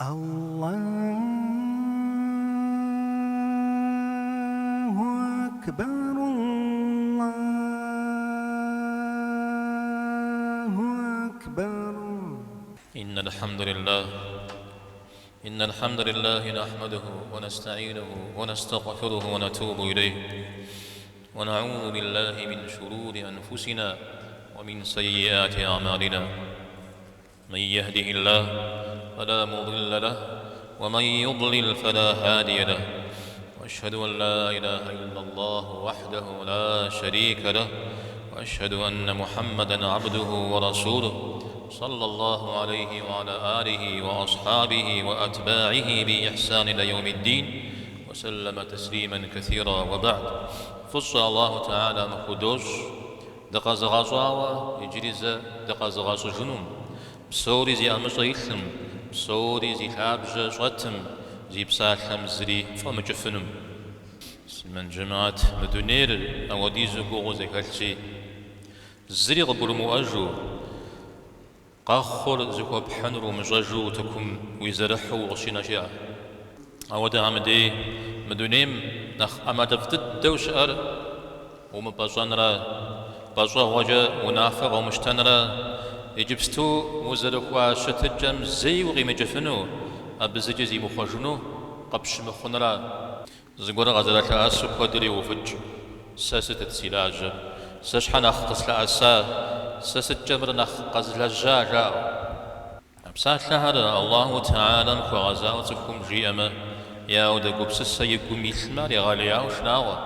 Аллаху акбар, Аллаху акбар. إن الحمد لله إن الحمد لله نحمده ونستعينه ونستغفره ونتوب إليه ونعوذ بالله من شرور أنفسنا ومن سيئات أعمالنا من يهده الله فلا مضل له ومن يضلل فلا هادي له وأشهد أن لا إله إلا الله وحده لا شريك له وأشهد أن محمدا عبده ورسوله صلى الله عليه وعلى آله وأصحابه وأتباعه بإحسان إلى يوم الدين وسلم تسليما كثيرا وبعد فصل الله تعالى مخدوش Дыкъэзыгъэщӏауэ иджыри зэ дыкъэзыгъэщӏыжынум, псори зи ӏэмыщӏэ илъым, псори зи лъабжьэ щӏэтым, зи псалъэм зыри фӏэмыкӏыфынум. Муслъымэн жэмыхьэт, мы дунейр ауэдизу гугъуу зэхэлъщи, зыри къыбгурымыӏуэжу, Къэхъур зыхуэпхьынур умыщӏэжу утыкум уизэрыхьу укъыщинэ щыӏэ. Ауэдэхэм дей мы дунейм нэхъ ӏэмалыфӏ дыдэу щыӏэр умыпӏэщӏэнрэ, пӏэщӏэгъуэкӏэ унафэ къыумыщтэнрэ, иджыпсту узэрыхуа щытыкӏэм зэи укъимыкӏыфыну, абы зыкӏи зимыхъуэжыну къыпщымыхъунра. Зыгуэр къазэрылъэӏэсу куэдыр йоувыкӏ, Сэ сытыт си лажьэр? Сэ щхьэ нэхъ къыслъэӏэса? Сэ сыткӏэ мыр нэхъ къэзлэжьа? жаӏэу. А псалъэхэр Аллаху Тэхьэлам хуэгъэзауэ цӏыхум жиӏэмэ, е ауэдэ гупсысэ и гум илъмэ, ар егъэлеяуэ шынагъуэ.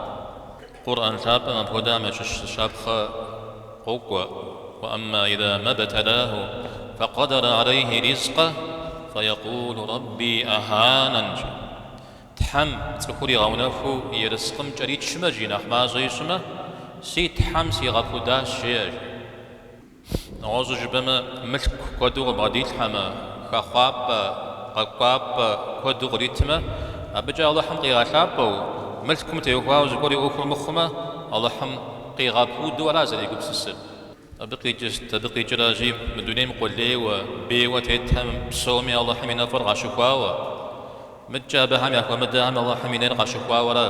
Къурӏэн лъапӏэм апхуэдэхэм ящыщ зы щапхъэ къокӏуэ, Уэ амма иза ма бтэлаху фэкъэдэра алейхи ризкъэ фэекъулу рабби аханэн. Тхьэм цӏыхур игъэунэхуу ерыскъым кӏэричмэ, жи, нэхъ мащӏэ ищӏмэ, си Тхьэм сигъэпудащ, жеӏэ, жи. Нэгъуэщӏу жыпӏэмэ, мылъку куэду къыбгъэдилъхьэмэ, хэхъуапӏэ, къэкӏуапӏэ куэду къритмэ, абыкӏэ Алыхьым къигъэлъапӏэу, мылъкум теухуауэ зыгуэр и ӏуэхур мыхъумэ, Алыхьым къигъэпуду ара зэрегупсысыр. Абы къикӏыр сыт? Абы къикӏыращи, мы дунейм къулейуэ, бейуэ тетхэм псоми Алыхьым и нэфӏыр къащыхуауэ, мыдкӏэ абыхэм яхуэмыдэхэм Алыхьым и нейр къащыхуауэ ара.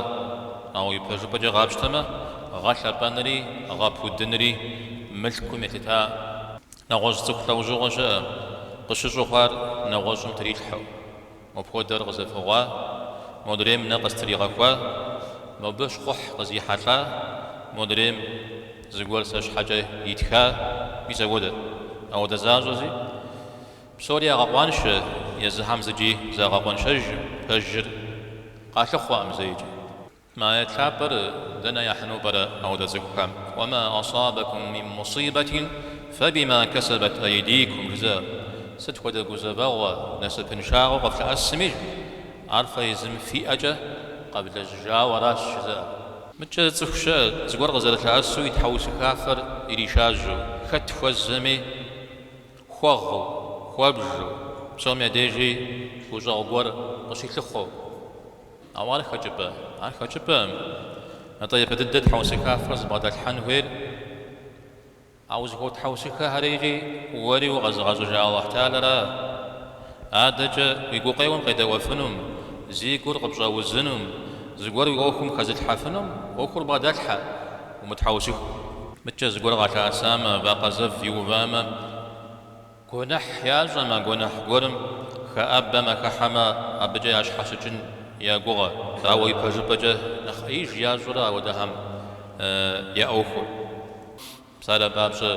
Ауэ ипэжыпӏэкӏэ къапщтэмэ, гъэлъэпӏэнри, гъэпудынри мылъкум елъыта. Нэгъуэщӏ цӏыху лӏэужьыгъуэ щыӏэ, къыщыщӏу хъуар нэгъуэщӏым трилъхьэу. Мопхуэдэр къызэфыгъуа, модрейм нэ къыстригъэхуа, мобы щхъухь къызихьэлӏа, модрейм зыгуэр сэ щхьэкӏэ итха, мис ауэдэ. Ауэдэ защӏэщи, псори ягъэкъуаншэ, езыхэм зыкӏи загъэкъуэншэжкъым, пэжыр къалъыхъуэкъым зэикӏи. Мы аят лъапӏэр дэнэ яхьыну пӏэрэ ауэдэ цӏыхухэм? Уэма асабакум мин мусибэтин фэбима кэсэбэт айдикум жызыӏэр. Сыт хуэдэ гузэвэгъуэ, насыпыншагъэу къыфлъэӏэсми, ар фэ езым фи ӏэкӏэ къэвлэжьыжауэ аращ, жызыӏэр. Мыдкӏэ цӏыху щыӏэ, зыгуэр къызэрылъэӏэсу и тхьэусыхафэр иришажьэу, хэт хуэзэми хуэгъыу, хуэбжу, псом я дежи гущӏэгъу гуэр къыщилъыхъуэу. Ауэ ар хэкӏыпӏэ? Ар хэкӏыпӏэкъым. Атӏэ япэ дыдэ тхьэусыхафэр зыбгъэдэлъхьэн хуейр а узыхуэтхьэусыхэхэри икӏи уэри укъэзыгъэщӏыжа Алыхь Тэхьэлара. Адэкӏэ уи гукъеуэм къедэӏуэфынум, зи гур къыпщӏэузынум, зыгуэр уи ӏуэхум хэзылъхьэфынум ӏуэхур бгъэдэлъхьэ, умытхьэусыху. Мыдкӏэ зыгуэр къалъэӏэсамэ, вакъэ зэв иувамэ, Гуэныхь ящӏэмэ, гуэныхь гуэрым хэӏэбэмэ, хыхьэмэ, абыкӏэ ящхьэщыкӏын я гугъэ. Ауэ ипэжыпӏэкӏэ нэхъ ӏеиж ящӏурэ ауэдэхэм я ӏуэхур. Псалъэм папщӏэ,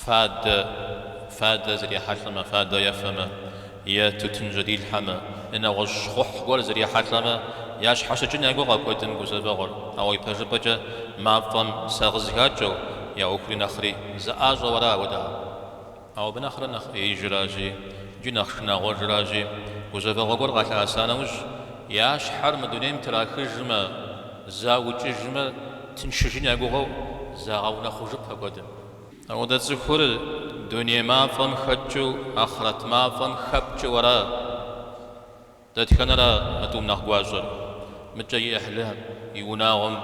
фадэ, фадэ зрихьэлӏэмэ, фадэ ефэмэ, е тутын жьэдилъхьэмэ, е нэгъуэщӏ щхъухь гуэр зрихьэлӏэмэ, ящхьэщыкӏын я гугъэ куэдым гузэвэгъуэр. Ауэ ипэжыпӏэкӏэ мафӏэм сагъыз хакӏэу, я ӏуэхури нэхъри зэӏащӏэу ара ауэдэхэм. Ауэ абы нэхърэ нэхъ ӏеижыращи, икӏи нэхъ шынагъуэжыращи, гузэвэгъуэ гуэр къалъэӏэса нэужь, я щхьэр мы дунейм трахыжмэ, заукӏыжмэ, тыншыжын я гугъэу загъэунэхъужыпэ куэдым. Ауэдэ цӏыхур дуней мафӏэм хэкӏыу ахърэт мафӏэм хэпкӏэу ара? Дэтхэнэра а тӏум нэхъ гуащӏэр? Мыдкӏэ и ӏыхьлыхэм, и унагъуэм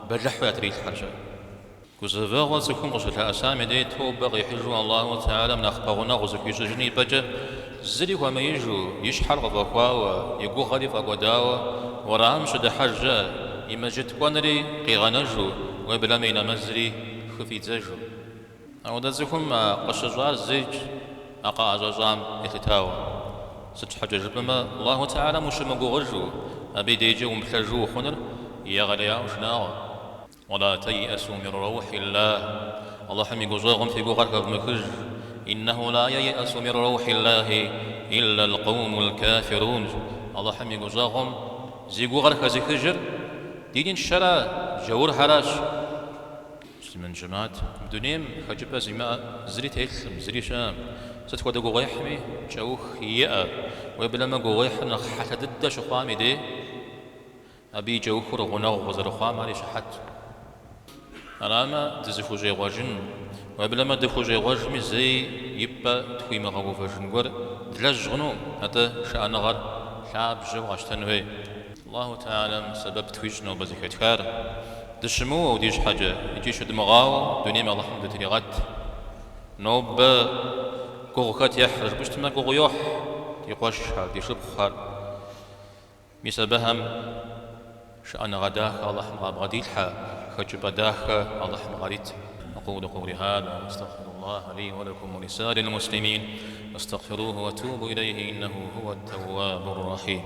бэлыхьу ятрилъхьэр-щэ? Гузэвэгъуэ цӏыхум къыщылъэӏэсам и дей тобэ къихьыжу Аллаху Тэхьэлам нэхъ пэгъунэгъу зыхуищӏыжын и пӏэкӏэ зыри хуэмеижу, и щхьэр къыфӏэхуауэ, и гугъэри фӏэкӏуэдауэ уэрамым щыдыхьэж щыӏэ, и мэжджыт кӏуэнри къигъэнэжу, уеблэмэ и нэмэзри хыфӏидзэжу. Ауэдэ цӏыхум а къыщыщӏар зэикӏ а къыӏэщӏэщӏам елъытауэ. Сыт щхьэкӏэ жыпӏэмэ, Аллаху Тэхьэлам ущымыгугъыжу, абы и дежкӏэ умыплъэжу ухъуныр егъэлеяуэ шынагъуэ. Уэла тэйӏэсу мин раухьиллах, Алыхьым и гущӏэгъум фи гугъэр хэвмыхыж, иннэху ла ейӏэсу мин раухьиллахи иллэл къэумул кафирун, Алыхьым и гущӏэгъум зи гугъэр хэзыхыжыр диныншэра, джаурхэращ. Муслъымэн жэмыхьэт, мы дунейм хэкӏыпӏэ зимыӏэ зыри телъым, зыри щыӏэм, сыт хуэдэ гугъуехьми кӏэух иӏэ, уеблэмэ гугъуехьыр нэхъ хьэлъэ дыдэ щыхъуам и дей, Абы и кӏэухыр гъунэгъу къызэрыхъуам ар и щыхьэт. Арамэ, дызыхущӏегъуэжын, уеблэмэ дыхущӏегъуэжми зэи и пӏэ тхуимыгъэувэжын гуэр длэжь хъунукъым, атӏэ шыӏэныгъэр лъабжьэу къэщтэн хуей. Аллаху Тэхьэлам сэбэп тхуищӏ нобэ зэхэтхар, дыщымыуэу ди щхьэкӏэ икӏи щыдмыгъауэу дунейм Алыхьым дытригъэт. Нобэ гугъу хэт ехьрэ жыпӏэу щытмэ, гугъу йохь ди къуэшхэр, ди шыпхъухэр. Мис абыхэм шыӏэныгъэ дахэ Алыхьым къабгъэдилъхьэ, хэкӏыпӏэ дахэ Алыхьым къарит. أقول قولي هذا وأستغفر الله لي ولكم ولسائر المسلمين فاستغفروه وتوبوا إليه إنه هو التواب الرحيم.